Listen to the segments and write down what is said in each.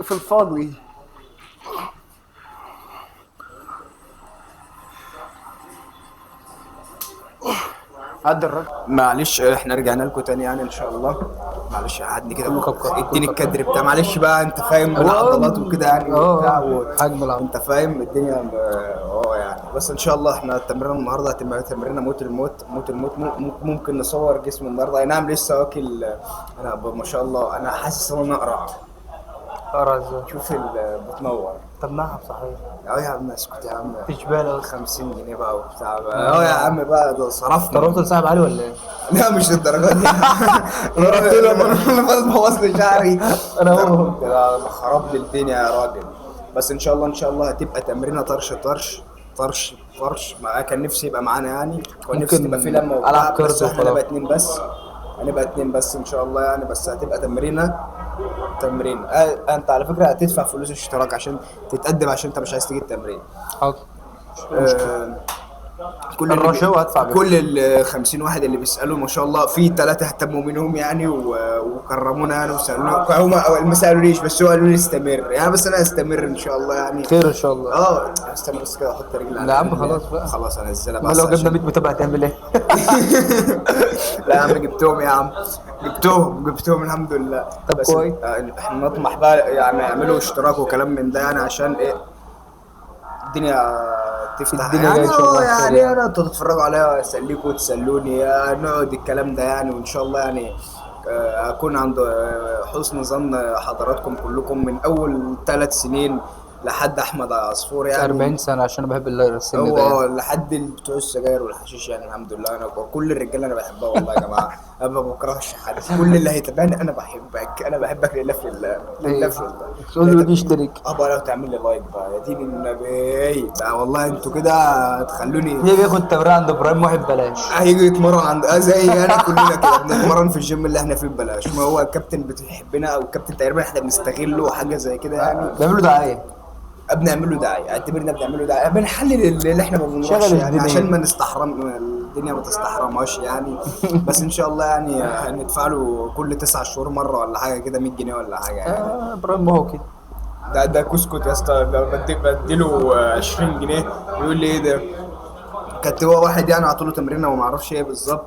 في الفاضي. عدى الرقم. معلش احنا رجعنا لكم تاني يعني ان شاء الله. معلش قعدني كده كله كبكر، اديني كله كبكر. الكادر بتاع، معلش بقى انت فاهم العضلات وكده يعني وبتاع حجم العضلات. انت فاهم الدنيا يعني. بس ان شاء الله احنا التمرين النهارده هتبقى تمرينه موت الموت، موت الموت. ممكن نصور جسم النهارده. اي نعم لسه واكل انا ما شاء الله انا حاسس ان انا اقرع. اقرع ازاي؟ شوف بتنور. طب نعم صحيح. يا عم اسكت يا عم. مفيش بالي اصلا. 50 جنيه بقى وبتاع بقى. يا عم بقى ده صرفنا. انت رحت لصاحب علي ولا ايه؟ لا مش للدرجة دي. انا رحت له المرة اللي فاتت بوظ لي شعري. انا هو. ده خرب لي الدنيا يا راجل. بس ان شاء الله، ان شاء الله هتبقى تمرينه طرش طرش طرش طرش. ما كان نفسي يبقى معانا يعني، كان نفسي ممكن تبقى في لمه وبتاع، ألعب بس cardio احنا هنبقى وخلاص. 2 بس، هنبقى 2 بس ان شاء الله يعني. بس هتبقى تمرينه تمرين. انت على فكرة هتدفع فلوس الاشتراك عشان تتقدم، عشان انت مش عايز تيجي التمرين. حاضر. كل اللي الرشاوي هدفع بيها. كل ال 50 واحد اللي بيسالوا ما شاء الله في 3 اهتموا منهم يعني وكرمونا يعني وسالونا. هم ما سالونيش بس هو قالوا لي استمر يعني، بس انا هستمر ان شاء الله يعني. خير ان شاء الله. استنى بس كده احط رجلي على لا يا عم رجلي. خلاص بقى. خلاص هنزلها ما بس لو جبنا عشان 100 متابع هتعمل ايه؟ لا يا عم جبتهم يا عم، جبتهم الحمد لله. طب بس كويس. احنا نطمح بقى يعني يعملوا اشتراك وكلام من ده يعني عشان ايه الدنيا تفتح الدنيا يعني. جاية إن شاء الله خير يعني يعني. انا انتوا تتفرجوا عليا اسليكوا وتسلوني، نقعد الكلام ده يعني. وان شاء الله يعني، اكون عند حسن ظن حضراتكم كلكم من اول 3 سنين لحد احمد عصفور يعني. 40 سنة عشان انا بحب السن هو ده يعني. لحد بتوع السجاير والحشيش يعني الحمد لله. انا كل الرجالة انا بحبها والله يا جماعة، انا ما بكرهش حد. كل اللي هيتابعني انا بحبك، انا بحبك لله في الله، لله في الله. تقول له يشترك. بقى لو تعمل لي like بقى يا دين النبي بقى، والله انتوا كده تخلوني. ليه بياخد تمرين عند ابراهيم واحد ببلاش؟ هيجي يتمرن عند زي انا كلنا كده بنتمرن في الجيم اللي احنا فيه ببلاش. ما هو الكابتن بتحبنا او الكابتن تقريبا احنا بنستغله حاجة زي كده يعني. بيعملوا دعاية. بنعمل له دعاية، اعتبرنا بنعمل له دعاية، بنحلل اللي احنا ما بنروحش شغل يعني الدنيا. عشان ما نستحرم الدنيا، ما تستحرمهاش يعني. بس ان شاء الله يعني هندفع له كل 9 شهور مرة ولا حاجة كده، 100 جنيه ولا حاجة يعني. ابراهيم ما هو كده. ده كسكت يا اسطى، ده بديله 20 جنيه يقول لي ايه ده؟ كانت هو واحد يعني عطوله تمرينه وما اعرفش ايه بالظبط،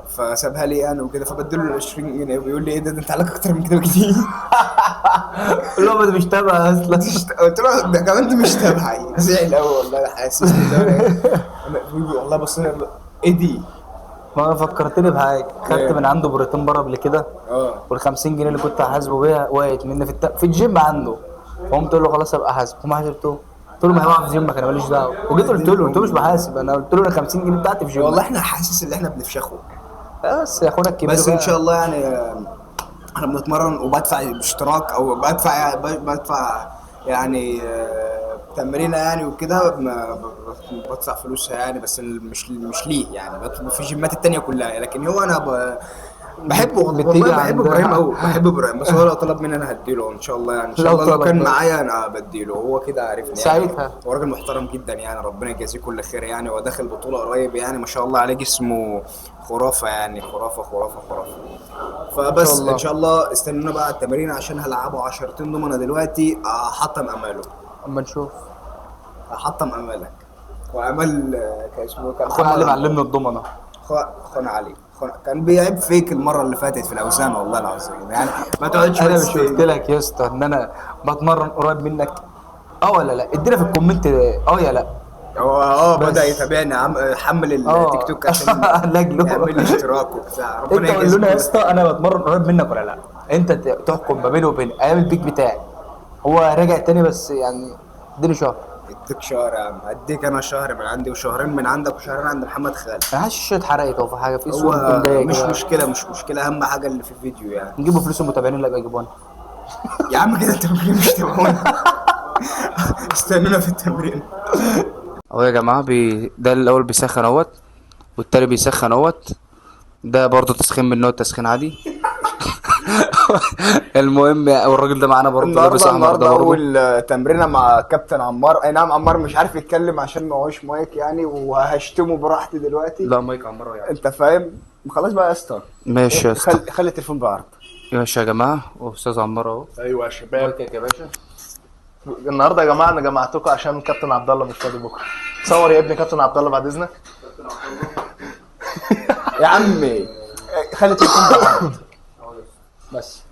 فسابها لي يعني وكده، فبديله ال 20 جنيه بيقول لي ايه ده، ده انت عليك اكتر من كده بكتير. اللي هو مش تابع اصلا. قلت له ده كمان انت مش تابعي. زعل قوي والله، حاسس ان هو والله. بص ايه دي؟ ما فكرتني بحاجة، خدت من عنده بروتين بره قبل كده، وال 50 جنيه اللي كنت هحاسبه بيها وقعت مني في الجيم عنده، فقمت قلت له خلاص ابقى حاسب، وما حاسبته. قلت له ما هي واقعه في جيمك، انا ماليش دعوه. وجيت قلت له، قلت له مش بحاسب انا، قلت له انا 50 جنيه بتاعتي في جيمك. والله احنا حاسس ان احنا بنفشخه بس يا اخونا الكبير. بس ان شاء الله يعني احنا بنتمرن وبدفع اشتراك او بدفع يعني تمرينه يعني وكده، بدفع فلوسها يعني، بس مش ليه يعني، بدفع في الجيمات التانية كلها. لكن هو انا بحبه والله، بحب ابراهيم قوي، بحب ابراهيم. بس هو لو طلب مني انا هديله ان شاء الله يعني. ان شاء الله لو كان معايا انا بديله، هو كده عارفني ساعتها يعني. هو راجل محترم جدا يعني، ربنا يجازيه كل خير يعني. هو داخل بطوله قريب يعني، ما شاء الله عليه، جسمه خرافه يعني، خرافه خرافه خرافه. فبس ان شاء الله استنونا بقى التمارين عشان هلعبه 10 ضمنه دلوقتي. هحطم اماله، اما نشوف. هحطم امالك وامال كان اسمه كان اخونا علي معلمنا الضمنه. اخونا علي كان بيعيب فيك المرة اللي فاتت في الاوزان والله العظيم يعني. ما تقعدش. انا مش قلت لك يا اسطى ان انا بتمرن قريب منك؟ ولا لا؟ ادينا في ال comment يا لا. هو بدا يتابعني، حمل التيك توك عشان يعمل لي اشتراك وبتاع. ربنا يجازيك. انت قول لنا يا اسطى انا بتمرن قريب منك ولا لا؟ انت تحكم ما بيني وبين ايام ال peak بتاعي. هو راجع تاني بس يعني اديني شهر. اديك شهر يا عم، اديك انا شهر من عندي وشهرين من عندك وشهرين عند محمد خالد. انا حاسس الشاشة اتحرقت او في حاجة في صوره جاية. مش مشكلة، مش مشكلة، اهم حاجة اللي في الفيديو يعني. نجيبوا فلوس المتابعين اللي هيبقى يجيبونا يا عم كده. التمرين مش تابعونا، استنونا في التمرين. اهو يا جماعة ده الاول بيسخن اهوت، والتاني بيسخن اهوت. ده برضه تسخين من نوع التسخين عادي. المهم والراجل ده معانا برضه لابس احمر. ده اول تمرينه مع كابتن عمار. اي نعم عمار مش عارف يتكلم عشان معهوش مايك يعني، وهشتمه براحتي دلوقتي. لا مايك عمار يعني انت فاهم. خلاص بقى يا اسطى. ماشي يا اسطى. خلي التليفون بعرض. ماشي يا جماعة، واستاذ عمار اهو. ايوه يا شباب، مايكك يا باشا. النهارده يا جماعة انا جمعتكم عشان كابتن عبد الله مش فاضي بكره. صور يا ابني كابتن عبد الله بعد اذنك. يا عمي خلي التليفون بعد. بس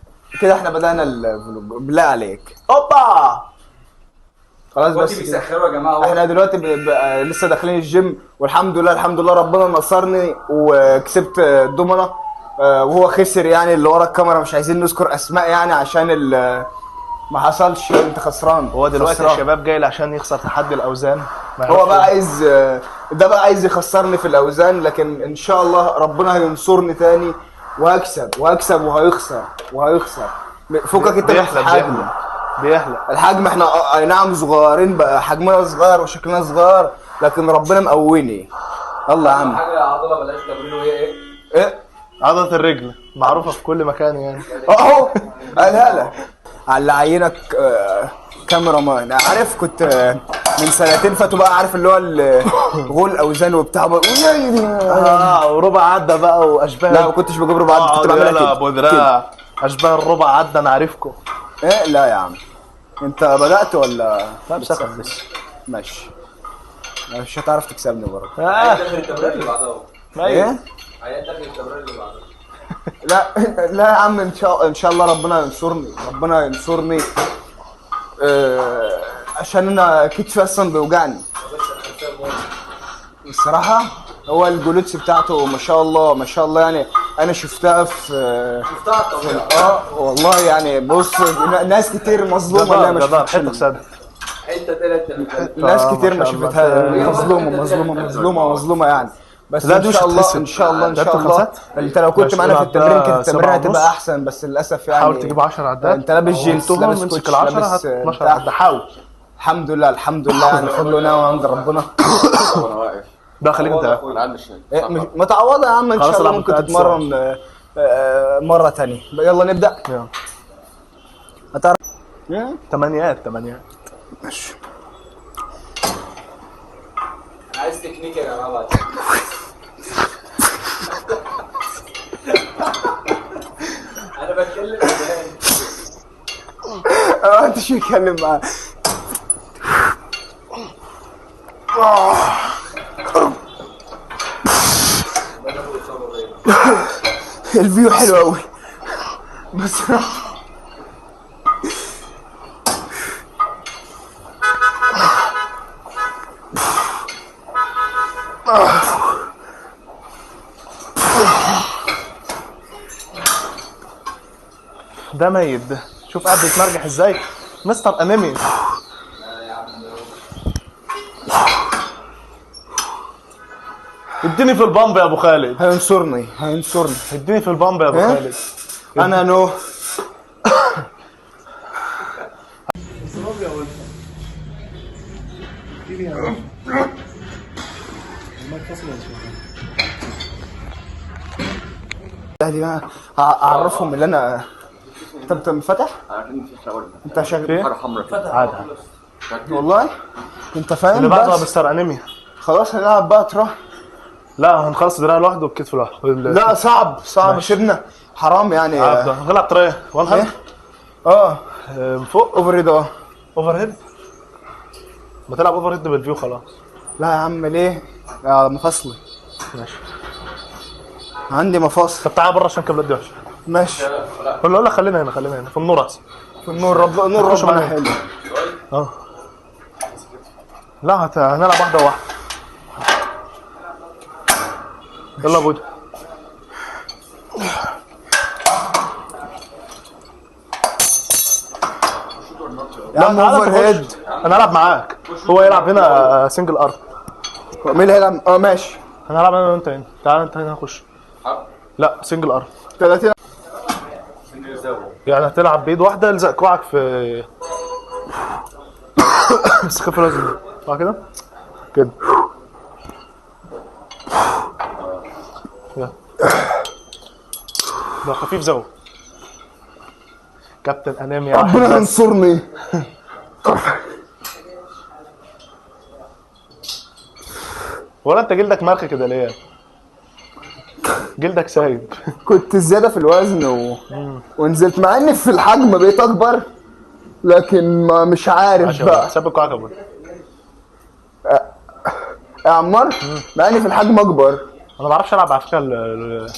كده احنا بدأنا ال vlog، بالله عليك. اوبا خلاص بس كده. بيسخروا يا جماعة. احنا دلوقتي لسه داخلين الجيم، والحمد لله الحمد لله ربنا نصرني وكسبت الدومنه، وهو خسر يعني. اللي ورا الكاميرا مش عايزين نذكر اسماء يعني عشان ما حصلش. انت خسران. هو دلوقتي خسران. يا شباب جاي عشان يخسر تحدي الاوزان. هو بقى عايز، ده بقى عايز يخسرني في الاوزان، لكن ان شاء الله ربنا هينصرني تاني وهكسب وهكسب وهيخسر وهيخسر. فكك انت من بيحلق الحجم. بيحلق الحجم احنا اي نعم صغيرين بقى، حجمنا صغير وشكلنا صغير، لكن ربنا مقويني. يلا يا عم. حاجة عضلة بلاش تمرين وهي ايه؟ ايه عضلة الرجل معروفة في كل مكان يعني. اهو قالها لك على عينك. كاميرا مان عارف، كنت من سنتين فاتوا بقى، عارف اللي هو غول اوزان وبتاع. وربع عدى بقى واشباه. لا ما كنتش بجيب ربع عدى، كنت بعملها كده. ابو ذراع اشباه الربع عدى، انا عارفكم. ايه لا يا عم، انت بدأت ولا؟ لا بسخن لسه. ماشي، مش هتعرف تكسبني برضه. داخل التمرين اللي بعدها. ايه؟ عيال داخل التمرين اللي بعدها. لا لا يا عم، ان شاء الله ربنا ينصرني، ربنا ينصرني. عشان انا كتفي اصلا بيوجعني الصراحة. هو ال glutes بتاعته ما شاء الله ما شاء الله يعني، انا شفتها في شفتها والله يعني. بص ناس كتير مظلومة اللي ما شفتش حتة سد حتة طلعت، ناس كتير ما شفتها، مظلومة مظلومة مظلومة مظلومة يعني. بس ان شاء الله ان شاء الله ان شاء الله انت لو كنت معانا في التمرين كانت التمرين هتبقى احسن، بس للاسف يعني. حاول تجيب 10 عدات. انت لابس جينز، لابس كوتش، لابس 12 عدة. حاول. الحمد لله الحمد لله يعني، فضل ونعمه عند ربنا. بقى خليك انت ما تعوضها يا عم ان شاء الله، ممكن تتمرن مرة ثانية. يلا نبدا. هتعرف 8 ماشي. انا عايز تكنيك يا جماعة. انا بتكلم. انت شو بتتكلم معاه؟ ال view حلو قوي بس. ده ميت ده، شوف قاعد بيتمرجح ازاي مستر انمي. اديني في ال pump يا ابو خالد. هينصرني هينصرني. اديني في ال pump يا ابو خالد. انا no. اهلي بقى اعرفهم اللي انا. انت انت انت شغال عادي والله، انت فاهم. اللي بعده مستر انيميا. خلاص هنلعب بقى ترى. لا هنخلص دراع لوحده والكتف لوحده. لا صعب صعب، سيبنا حرام يعني. هنلعب tri one hand. من فوق overhead. overhead ما تلعب overhead بال view خلاص. لا يا عم ليه؟ يا مفاصلي. ماشي عندي مفاصل. طب تعالى بره عشان الكابلات دي وحشة. ماشي. ولا اقول لك خلينا هنا، خلينا هنا في النور احسن. في النور رب نور ربنا حلو. لا هنلعب واحدة واحدة. يلا يا بودي. يا عم overhead. انا العب معاك، هو يلعب هنا single arm. مين اللي هيلعب؟ ماشي. هنلعب انا وانت هنا. تعال انت هنا خش. لا single arm 30 يعني هتلعب بايد واحدة، الزق كوعك في بس خف الوزن صح كده؟ كده. يلا ده خفيف زو كابتن انيميا. ربنا ينصرني. ولا انت جلدك مرخي كده ليه؟ جلدك سايب. كنت زيادة في الوزن ونزلت، مع ان في الحجم بقيت اكبر، لكن ما مش عارف بقى. ساب الكعكه يا يا عمار، مع اني في الحجم اكبر. انا ما بعرفش العب على فكرة ال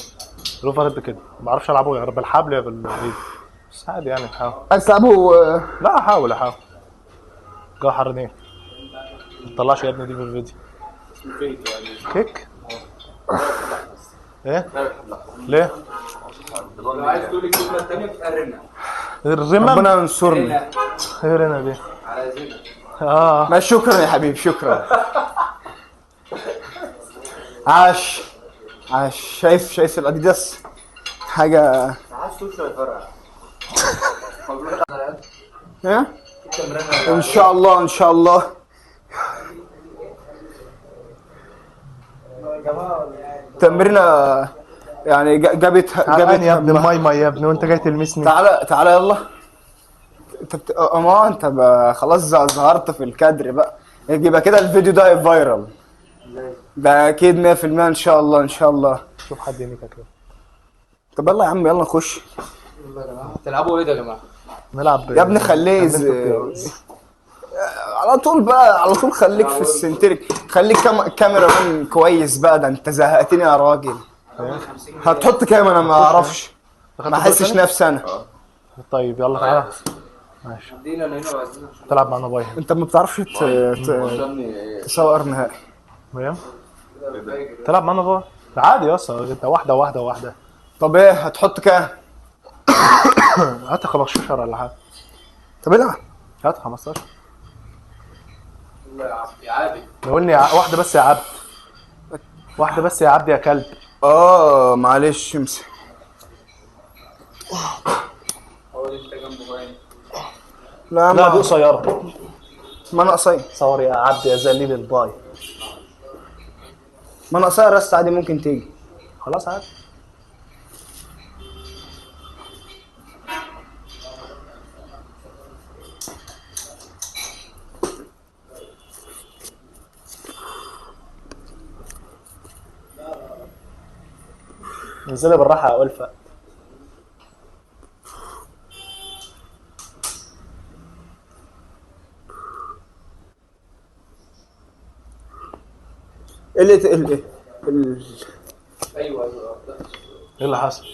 overhead كده، ما بعرفش العبه غير بالحبل يا بالايد، بس عادي يعني. احاول عايز تلعبه؟ لا احاول. جو حرني، ما تطلعش يا ابني دي في الفيديو. كيك ايه؟ ليه؟ لو عايز تقول الكلمة الثانية بتقرنا. الرمم؟ ربنا ينصرني. ايه رنا دي؟ على زينة. ما شكرا يا حبيبي، شكرا. عاش عاش. شايف الاديداس حاجة. ايه؟ ان شاء الله ان شاء الله. تمرينه يعني جابت يا ابني الماي ماي يا ابني، وانت جاي تلمسني. تعالى تعالى يلا. انت ما انت خلاص ظهرت في الكادر بقى، يبقى كده الفيديو ده viral ده اكيد 100% ان شاء الله ان شاء الله. شوف حد يميكك كده. طب يلا يا عم، يلا نخش. يلا يا جماعة، تلعبوا ايه ده يا جماعة؟ نلعب يا ابني، خليه على طول بقى، على طول. خليك في ال centric، خليك cameraman كويس بقى. ده انت زهقتني يا راجل. هتحط كام؟ انا ما اعرفش، ما احسش نفسي انا. طيب يلا تعالى. ماشي، تلعب معانا bi. انت ما بتعرفش تصور نهائي. تلعب معانا bi عادي يا اسطى، انت واحدة واحدة واحدة. طب ايه هتحط كام؟ هات 15 ولا حاجة. طب العب. هات 15. يا عادي قولني واحدة بس يا عبد، واحدة بس يا عبد يا كلب. معلش امسك. لا لا دي قصيرة. ما انا قصير. صور يا عبد يا ذليل ال bi. ما انا قصير بس عادي، ممكن تيجي. خلاص عادي. انزلي بالراحة يا ألفة. اللي ايوه ايوه. ايه اللي حصل؟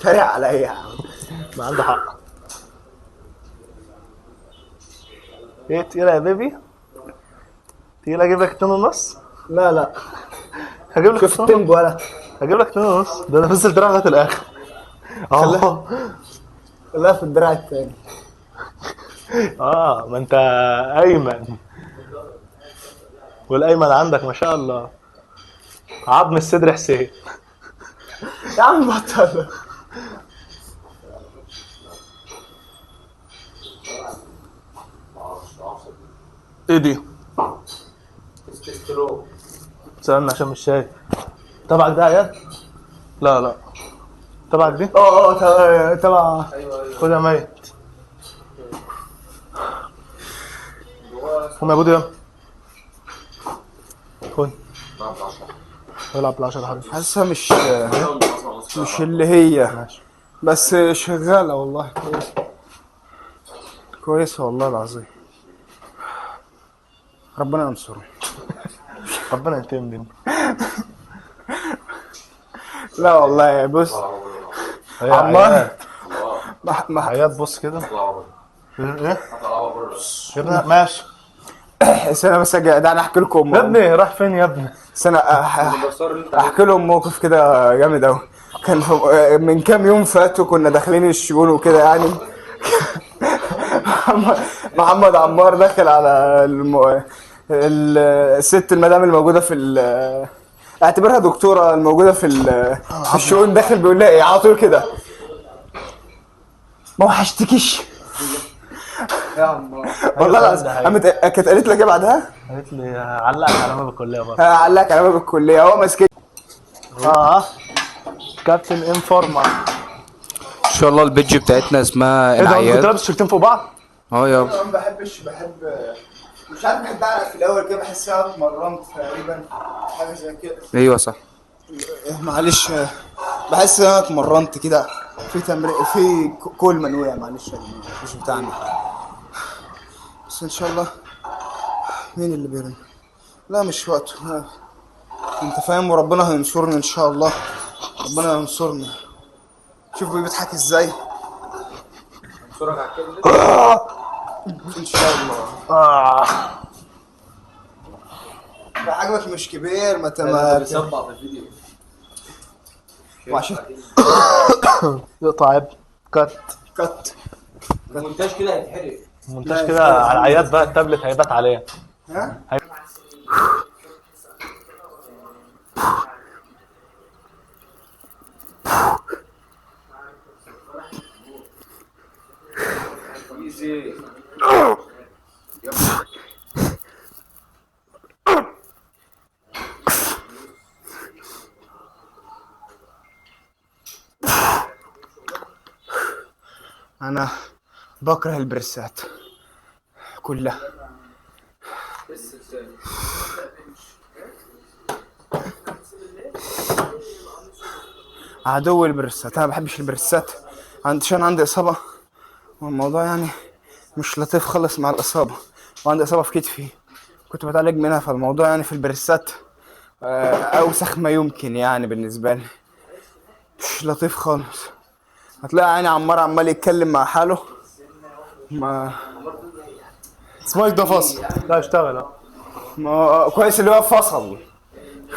تريق عليا يا عم. ما عنده حق. ايه تقيلة يا بيبي؟ تقيلة؟ اجيب لك 2.5؟ لا لا، هجيب لك. شوف ال tempo ولا هجيب لك 2.5. ده انا نزل دراع لغاية الاخر. لا في الدراع الثاني. ما انت ايمن، والايمن عندك ما شاء الله عظم الصدر حسين. يا عم بطل. ايه دي؟ استنى عشان مش شايف. تبعك ده يا عيال؟ لا لا تبعك دي؟ تبع. خد يا ميت. قوم يا بودي يلا. خد. العب بال10 يا حبيبي. حاسسها مش اللي هي، بس شغالة والله. كويسة كويسة والله العظيم. ربنا ينصره. ربنا ينتقم منه. لا والله بص عمار عياد بص كده. ايه يا ابني؟ ماشي استنى بس ده انا احكي لكم يا ابني. راح فين يا ابني؟ استنى احكي لهم موقف كده جامد قوي. كان من كام يوم فاتوا كنا داخلين الشؤون وكده يعني. محمد عمار دخل على الست المدام الموجودة في اعتبرها دكتورة الموجودة في الشؤون، داخل بيقول لها ايه على طول كده: ما وحشتكيش يا عمار. والله العظيم. قامت كانت قالت لك ايه بعدها؟ قالت لي علقك على باب الكلية برضه. علقك على باب الكلية. هو ماسك كابتن انفورما. ان شاء الله ال page بتاعتنا اسمها العياد. كنت لابس شيرتين فوق بعض؟ يابا. انا ما بحبش، بحب مش عارف، بحب اعرق في الاول كده، بحس انا اتمرنت تقريبا حاجة زي كده. ايوه صح. معلش بحس ان انا اتمرنت كده في تمرين في كل من وقع، معلش يا جماعة مش بتاعنا، بس ان شاء الله. مين اللي بيرن؟ لا مش وقته، انت فاهم، وربنا هينصرني ان شاء الله، ربنا ينصرني. شوف بيضحك ازاي. ان شاء الله. حجمك مش كبير، ما تمام. بيصبع في الفيديو وعشان يقطع عيب. cut cut المونتاج كده هيتحرق. المونتاج كده على العياد بقى، التابلت هيبات عليه. ها؟ انا بكره البرسات كلها. عدو البرسات، انا ما بحبش البرسات عشان عندي اصابه، والموضوع يعني مش لطيف خالص مع الاصابة، وعندي اصابه في كتفي كنت بتعالج منها، فالموضوع يعني في البرسات اوسخ ما يمكن يعني بالنسبة لي، مش لطيف خالص. هتلاقي يعني عمار عمال يتكلم مع حاله. ما سمايك ده فصل. لا اشتغل. ما كويس اللي هو فصل.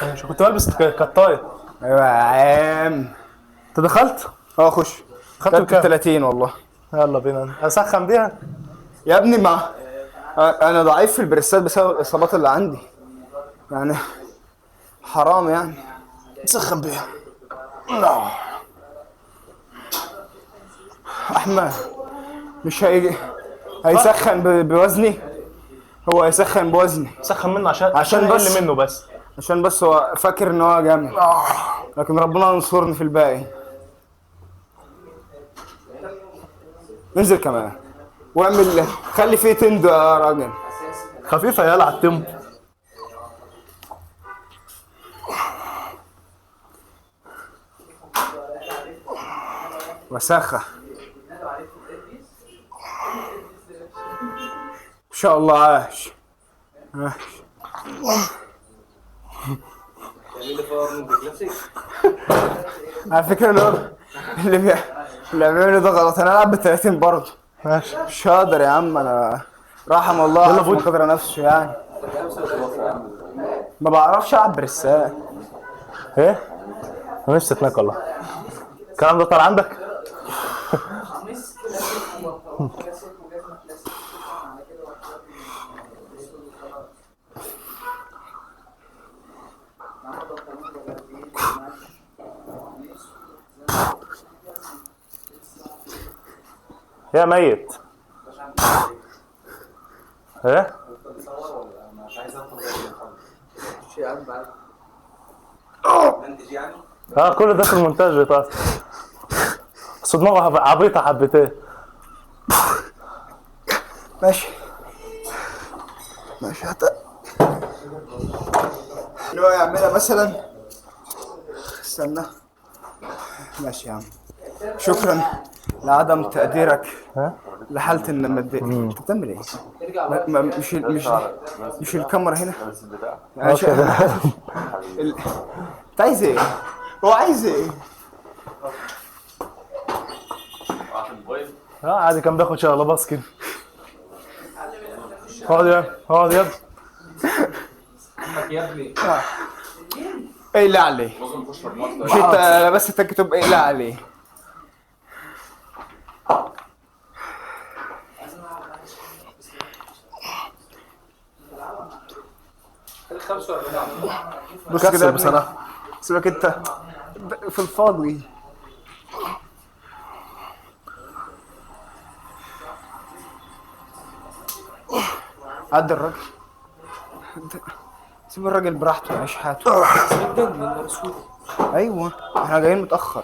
انا مش كنت بلبس كطايه. ايوه يا عم. انت دخلت؟ اه خش. خدت بكام؟ 30 والله. يلا بينا اسخن بيها يا ابني. ما انا ضعيف في البريسات بسبب الاصابات اللي عندي يعني، حرام يعني. سخن بيها. احمد مش هيجي هيسخن بوزني، هو هيسخن بوزني. سخن منه عشان بس منه بس، عشان بس هو فاكر ان هو جامد، لكن ربنا ينصرني في الباقي. انزل كمان واعمل، خلي فيه تندو يا راجل. خفيفة يالا على ال tempo. وساخة ان شاء الله. عاش عاش. على فكرة اللي بيعمله ده غلط. انا العب ب30 برضه. ماشي. مش هقدر يا عم، انا رحم الله من قدر نفسه يعني. ما بعرفش العب برسات. ايه؟ انا نفسي اتناك والله. الكلام ده طالع عندك؟ يا ميت. ايه؟ كل ده في المونتاج بتاعك. بس دماغه عبيطه حبتين. ماشي ماشي. حتى اللي هو يعملها مثلا، استنى. ماشي يا عم، شكرا لعدم تقديرك لحالتي المادية. انت بتعمل ايه؟ مش مش مش الكاميرا هنا؟ انت عايز ايه؟ هو عايز ايه؟ عادي، كان بياخد شغله باص كده. اقعد يا اقعد يا ابني. ايه اللي عليه؟ مش انت بس تكتب ايه اللي عليه؟ بص كده بصراحة، سيبك انت في الفاضي. عدي الراجل، سيب الراجل براحته يعيش حياته. ايوه احنا جايين متأخر.